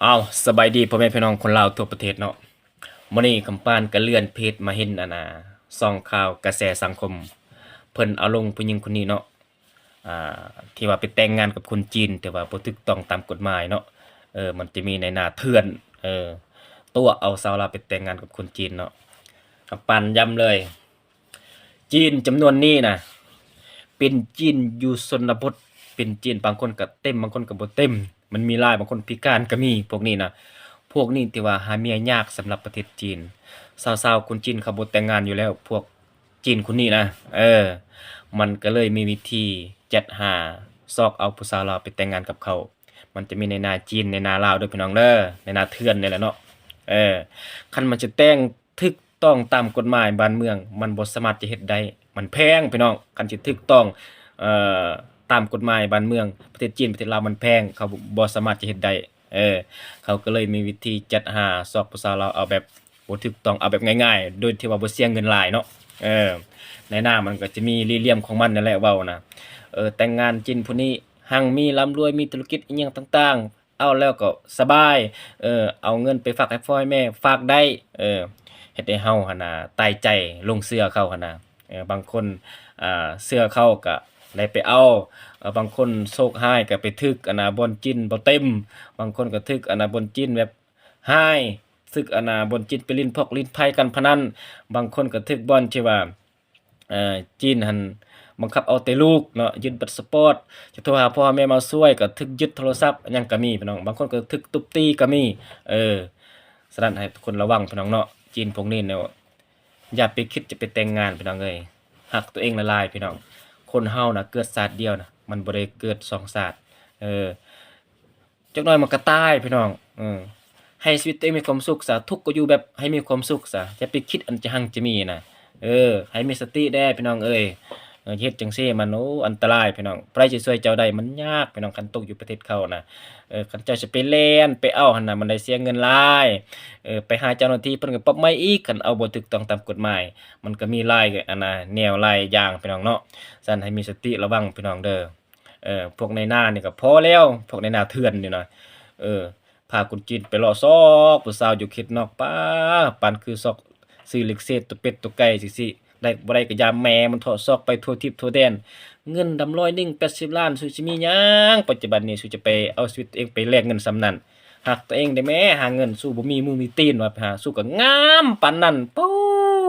ເອົາ ສະບາຍດີພໍ່ແມ່ພີ່ນ້ອງຄົນລາວທົ່ວປະເທດເນາະ. ມື້ນີ້ຄຳປານກະເລື່ອນເພຈມາເຫັນ ອັນນ່າ ຊ່ອງຂ່າວກະແສສັງຄົມ ເພິ່ນເອົາລົງຜູ້ຍິງຄົນນີ້ເນາະ ອ່າ ທີ່ວ່າໄປແຕ່ງງານກັບຄົນຈີນ ແຕ່ວ່າບໍ່ຖືກຕ້ອງຕາມກົດໝາຍເນາະ. ເອີ ມັນຈະມີນາຍໜ້າເຖື່ອນ ເອີ ຕົວະເອົາສາວລາວໄປແຕ່ງງານກັບຄົນຈີນເນາະ. ຄຳປານຢ້ຳເລີຍ ຈີນຈຳນວນນີ້ນະ ເປັນຈີນຢູ່ຊົນນະບົດ ເປັນຈີນບາງຄົນກະເຕັມ ບາງຄົນກະບໍ່ເຕັມ ມັນມີຫຼາຍ ບາງຄົນພິການກະມີ ພວກນີ້ນະ. ພວກນີ້ທີ່ວ່າຫາເມຍຍາກສຳລັບປະເທດຈີນ ສາວໆຄົນຈີນເຂົາບໍ່ແຕ່ງງານຢູ່ແລ້ວ ພວກຈີນຄົນນີ້ນະ. ເອີ ມັນກະເລີຍມີວິທີຈັດຫາຊອກເອົາຜູ້ສາວລາວໄປແຕ່ງງານກັບເຂົາ. ມັນຈະມີນາຍໜ້າຈີນ ນາຍໜ້າລາວເດີພີ່ນ້ອງເດີ ນາຍໜ້າເຖື່ອນນີ້ແຫຼະເນາະ. ເອີ ຄັນມັນຈະແຕ່ງ ຖືກຕ້ອງຕາມກົດໝາຍບ້ານເມືອງ ມັນບໍ່ສາມາດຈະເຮັດໄດ້ ມັນແພງພີ່ນ້ອງ. ຄັນຊິຖືກຕ້ອງ ເອີ ຕາມກົດໝາຍບ້ານເມືອງ ປະເທດຈີນ ປະເທດລາວ ມັນແພງ ເຂົາບໍ່ສາມາດຈະເຮັດໄດ້. ເອີ ເຂົາກະເລີຍມີວິທີຈັດຫາຊອກຜູ້ສາວລາວ ເອົາແບບບໍ່ຖືກຕ້ອງ ເອົາແບບງ່າຍໆ ໂດຍທີ່ວ່າບໍ່ເສຍເງິນຫຼາຍເນາະ. ເອີ ໃນໜ້າມັນກະຈະມີຫຼີ່ຫຼ່ຽມຂອງມັນນັ້ນແຫຼະ ເວົ້ານະ ເອີ ແຕ່ງງານຈີນຜູ້ນີ້ຮັ່ງມີລ່ຳລວຍ ມີທຸລະກິດອີ່ຫຍັງຕ່າງໆ ເອົາແລ້ວກໍສະບາຍ ເອີ ເອົາເງິນໄປຝາກໃຫ້ພໍ່ໃຫ້ແມ່ ຝາກໄດ້ ເອີ ເຮັດໃຫ້ເຮົາຫັ້ນນະຕາຍໃຈຫຼົງເຊື່ອເຂົາຫັ້ນນະ. ເອີ ບາງຄົນ ອ່າ ເຊື່ອເຂົາກະໄດ້ໄປເອົາ ເອີ ບາງຄົນໂຊກຮ້າຍກະໄປຖືກ ອັນນະ ບ່ອນຈີນບໍ່ເຕັມ ບາງຄົນກະຖືກ ອັນນະ ບ່ອນຈີນແບບຮ້າຍ ຖືກ ອັນນະ ບ່ອນຈີນໄປຫຼິ້ນພອກຫຼິ້ນໄພ ການພະນັນ ບາງຄົນກະຖືກບ່ອນທີ່ວ່າ ເອີ ຈີນຫັ້ນບັງຄັບເອົາແຕ່ລູກເນາະ ຍຶດບັດສະປອດ ຈະໂທຫາພໍ່ຫາແມ່ມາຊ່ວຍ ກະຖືກຍຶດໂທລະສັບ ຫຍັງກະມີພີ່ນ້ອງ ບາງຄົນກະຖືກທຸບຕີກະມີ. ເອີ ສະນັ້ນໃຫ້ທຸກຄົນລະວັງພີ່ນ້ອງເນາະ ຈີນພວກນີ້ເນາະ ຢ່າໄປຄິດຈະໄປແຕ່ງງານພີ່ນ້ອງເອີຍ. ຮັກຕົວເອງຫຼາຍໆພີ່ນ້ອງ ຄົນເຮົານະເກີດຊາດດຽວນະ ມັນບໍ່ໄດ້ເກີດສອງຊາດ. ເອີ ຈັກໜ້ອຍມັນກະຕາຍພີ່ນ້ອງ. ເອີ ໃຫ້ຊີວິດຕົວເອງມີຄວາມສຸກຊະ ທຸກກະຢູ່ແບບໃຫ້ມີຄວາມສຸກຊະ ຢ່າໄປຄິດອັນຈະຮັ່ງຈະມີນະ. ເອີ ໃຫ້ມີສະຕິແດ່ພີ່ນ້ອງເອີຍ. ເອີ ເຮັດຈັ່ງຊີ້ມັນ ໂອ້ ອັນຕະລາຍພີ່ນ້ອງ ໃຜຊິຊ່ວຍເຈົ້າໄດ້ ມັນຍາກພີ່ນ້ອງ ຄັນຕົກຢູ່ປະເທດເຂົານະ. ເອີ ຄັນເຈົ້າຊິໄປແລ່ນໄປເອົາຫັ້ນນະ ມັນໄດ້ເສຍເງິນຫຼາຍ. ເອີ ໄປຫາເຈົ້າໜ້າທີ່ເພິ່ນກະປັບໃໝອີກ ຄັນເອົາບໍ່ຖືກຕ້ອງຕາມກົດໝາຍ ມັນກະມີຫຼາຍ ອັນນະ ແນວຫຼາຍຢ່າງພີ່ນ້ອງເນາະ. ສະນັ້ນໃຫ້ມີສະຕິລະວັງພີ່ນ້ອງເດີ. ເອີ ພວກນາຍໜ້ານີ້ກະພໍແລ້ວ ພວກນາຍໜ້າເຖື່ອນນີ້ນະ ເອີ ພາຄົນຈີນໄປເລາະຊອກຜູ້ສາວຢູ່ເຂດນອກ ປ້າ ປານຄືຊອກຊື້ເຫຼັກເສດຕົວເປັດຕົວໄກ່ຈັ່ງຊີ້ ໄດ້ບໍ່ໄດ້ກະຢ່າແມ່ມັນເທາະ ຊອກໄປທົ່ວທິບທົ່ວແດນ. ເງິນດຳຮ້ອຍໜຶ່ງ ແປດສິບລ້ານ ສູຊິມີຫຍັງ ປັດຈຸບັນນີ້ ສູຈະໄປເອົາຊີວິດຕົວເອງໄປແລກເງິນສ່ຳນັ້ນ. ຮັກຕົວເອງແດ່ແມ້ ຫາເງິນ ສູບໍ່ມີມືມີຕີນວ່າ ໄປຫາ ສູກະງາມປານນັ້ນ ໂອ້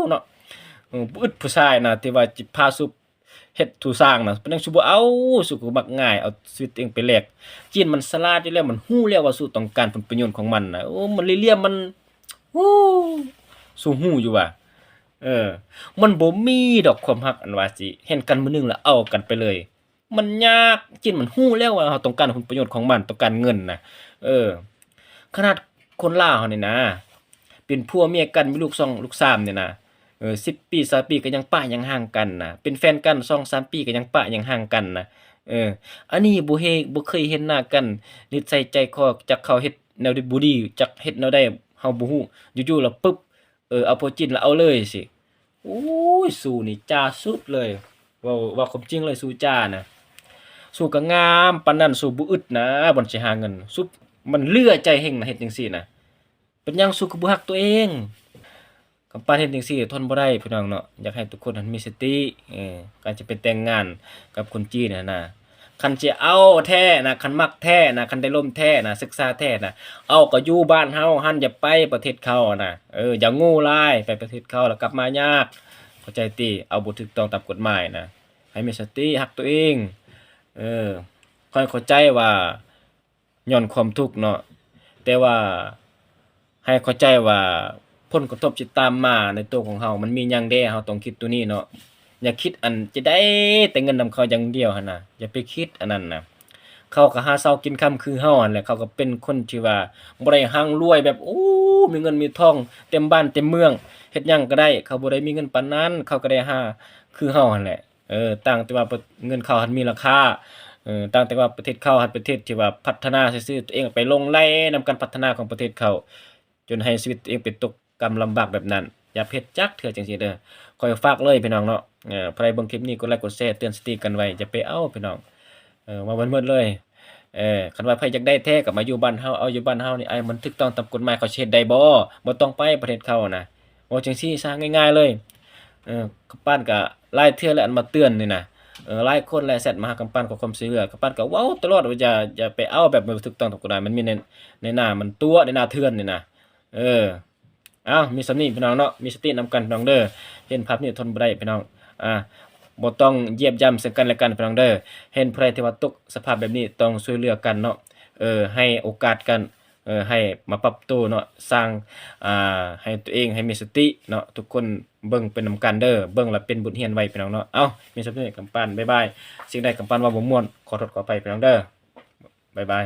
ເນາະ. ເອີ ບໍ່ອຶດຜູ້ຊາຍນະ ທີ່ວ່າຈະພາສູ ເຮັດສູ່ສ້າງນະ ເປັນຫຍັງສູບໍ່ເອົາ? ສູກະມັກງ່າຍ ເອົາຊີວິດຕົວເອງໄປແລກ. ຈີນມັນສະຫຼາດຢູ່ແລ້ວ ມັນຮູ້ແລ້ວວ່າສູຕ້ອງການຜົນປະໂຫຍດຂອງມັນນະ. ໂອ້ ມັນຫຼີ່ຫຼ່ຽມ ມັນ ໂອ້ ສູຮູ້ຢູ່ວ່າ ເອີ ມັນບໍ່ມີດອກຄວາມຮັກ ອັນວ່າຊິເຫັນກັນມື້ໜຶ່ງແລ້ວເອົາກັນໄປເລີຍ ມັນຍາກ. ຈີນມັນຮູ້ແລ້ວວ່າເຮົາຕ້ອງການຜົນປະໂຫຍດຂອງມັນ ຕ້ອງການເງິນນະ. ເອີ ຂະໜາດຄົນລາວເຮົານີ້ນະ ເປັນຜົວເມຍກັນ ມີລູກສອງລູກສາມນີ້ນະ ເອີ ສິບປີຊາວປີກະຍັງປະຍັງຫ່າງກັນນະ ເປັນແຟນກັນສອງສາມປີກະຍັງປະຍັງຫ່າງກັນນະ. ເອີ ອັນນີ້ບໍ່ເຮ ບໍ່ເຄີຍເຫັນໜ້າກັນ ນິດໄສໃຈຄໍ ຈັກເຂົາເຮັດແນວດີບໍ່ດີ ຈັກເຮັດແນວໃດເຮົາບໍ່ຮູ້ ຢູ່ໆລະປຶບ ເອີ ເອົາຜົວຈີນລະເອົາເລີຍຊີ້. ໂອ້ຍ ສູນີ້ຈ້າສຸດເລີຍ ເວົ້າ ເວົ້າຄວາມຈິງເລີຍ ສູຈ້ານະ. ສູກະງາມປານນັ້ນ ສູບໍ່ອຶດນະ ບ່ອນຊິຫາເງິນ ສູ ມັນເຫຼືອໃຈເຮັງນະ ເຮັດຈັ່ງຊີ້ນະ. ເປັນຫຍັງສູຄືບໍ່ຮັກຕົວເອງ? ຄຳປານເຮັດຈັ່ງຊີ້ທົນບໍ່ໄດ້ພີ່ນ້ອງເນາະ. ຢາກໃຫ້ທຸກຄົນຫັ້ນມີສະຕິ ເອີ ການຈະໄປແຕ່ງງານກັບຄົນຈີນຫັ້ນນະ ຄັນຊິເອົາແທ້ນະ ຄັນມັກແທ້ນະ ຄັນໄດ້ລົມແທ້ນະ ສຶກສາແທ້ນະ ເອົາກະຢູ່ບ້ານເຮົາຫັ້ນ ຢ່າໄປປະເທດເຂົານະ. ເອີ ຢ່າໂງ່ຫຼາຍ ໄປປະເທດເຂົາລະກັບມາຍາກ ເຂົ້າໃຈຕິ? ເອົາບໍ່ຖືກຕ້ອງຕາມກົດໝາຍນະ ໃຫ້ມີສະຕິ ຮັກຕົວເອງ. ເອີ ຂ້ອຍເຂົ້າໃຈວ່າ ຍ້ອນຄວາມທຸກເນາະ ແຕ່ວ່າໃຫ້ເຂົ້າໃຈວ່າຜົນກະທົບຊິຕາມມາໃນໂຕຂອງເຮົາ ມັນມີຫຍັງແດ່ ເຮົາຕ້ອງຄິດໂຕນີ້ເນາະ. ຢ່າຄິດອັນຈະໄດ້ແຕ່ເງິນນຳເຂົາຢ່າງດຽວຫັ້ນນະ ຢ່າໄປຄິດອັນນັ້ນນະ. ເຂົາກະຫາເຊົ້າກິນຄ່ຳຄືເຮົາຫັ້ນແຫຼະ ເຂົາກະເປັນຄົນທີ່ວ່າບໍ່ໄດ້ຮັ່ງລວຍແບບ ໂອ້ ມີເງິນມີທອງເຕັມບ້ານເຕັມເມືອງ ເຮັດຫຍັງກະໄດ້ ເຂົາບໍ່ໄດ້ມີເງິນປານນັ້ນ ເຂົາກະໄດ້ຫາຄືເຮົາຫັ້ນແຫຼະ. ເອີ ຕ່າງແຕ່ວ່າປະ ເງິນເຂົາຫັ້ນມີລາຄາ ເອີ ຕ່າງແຕ່ວ່າປະເທດເຂົາຫັ້ນປະເທດທີ່ວ່າພັດທະນາຊື່ໆ ຕົວເອງໄປຫຼົງໄຫຼນຳການພັດທະນາຂອງປະເທດເຂົາ ຈົນໃຫ້ຊີວິດຕົວເອງໄປຕົກກຳລຳບາກແບບນັ້ນ. ຢ່າເຮັດຈັກເທື່ອຈັ່ງຊີ້ເດີ ຂ້ອຍຝາກເລີຍພີ່ນ້ອງເນາະ. ເອີ ໃຜເບິ່ງຄລິບນີ້ກົດໄລກົດແຊເຕືອນສະຕິກັນໄວ້ ຢ່າໄປເອົາພີ່ນ້ອງ. ເອີ ເວົ້າໝົດເລີຍ ເອີ ຄັນວ່າໃຜຢາກໄດ້ແທ້ກໍມາຢູ່ບ້ານເຮົາ ເອົາຢູ່ບ້ານເຮົານີ້ ເອົາໃຫ້ມັນຖືກຕ້ອງຕາມກົດໝາຍ ເຂົາຊິເຮັດໄດ້ບໍ່? ບໍ່ຕ້ອງໄປປະເທດເຂົານະ. ເວົ້າຈັ່ງຊີ້ຊະ ງ່າຍໆເລີຍ. ເອີ ກຳປັ່ນກໍຫຼາຍເທື່ອແລ້ວ ອັນມາເຕືອນນີ້ນະ. ເອີ ຫຼາຍຄົນແຫຼະແຊັດມາຫາກຳປັ່ນຂໍຄວາມຊ່ວຍເຫຼືອ. ກຳປັ່ນກໍເວົ້າຕະຫຼອດວ່າ ຢ່າ ຢ່າໄປເອົາແບບບໍ່ຖືກຕ້ອງຕາມກົດໝາຍ. ມັນມີໃນ ໃນໜ້າມັນຕົວະ ໃນໜ້າເຖື່ອນນີ້ນະ. ເອີ ເອົ້າ ມີສ່ຳນີ້ພີ່ນ້ອງເນາະ. ມີສະຕິນຳກັນພີ່ນ້ອງເດີ. ເຫັນພາບນີ້ທົນບໍ່ໄດ້ພີ່ນ້ອງ. ອ່າ ບໍ່ຕ້ອງຢຽບຢ່ຳເຊິ່ງກັນແລະກັນພີ່ນ້ອງເດີ. ເຫັນຜູ້ໃດທີ່ວ່າຕົກສະພາບແບບນີ້ ຕ້ອງຊ່ວຍເຫຼືອກັນເນາະ. ເອີ ໃຫ້ໂອກາດກັນ ເອີ ໃຫ້ມາປັບໂຕເນາະ. ສ້າງ ອ່າ ໃຫ້ຕົວເອງ ໃຫ້ມີສະຕິເນາະ. ທຸກຄົນເບິ່ງໄປນຳກັນເດີ. ເບິ່ງແລ້ວເປັນບົດຮຽນໄວ້ພີ່ນ້ອງເນາະ. ເອົ້າ ມີສ່ຳນີ້ ກຳປັ່ນ ບາຍບາຍ. ສິ່ງໃດກຳປັ່ນເວົ້າບໍ່ມ່ວນ ຂໍໂທດຂໍອະໄພພີ່ນ້ອງເດີ. ບາຍບາຍ.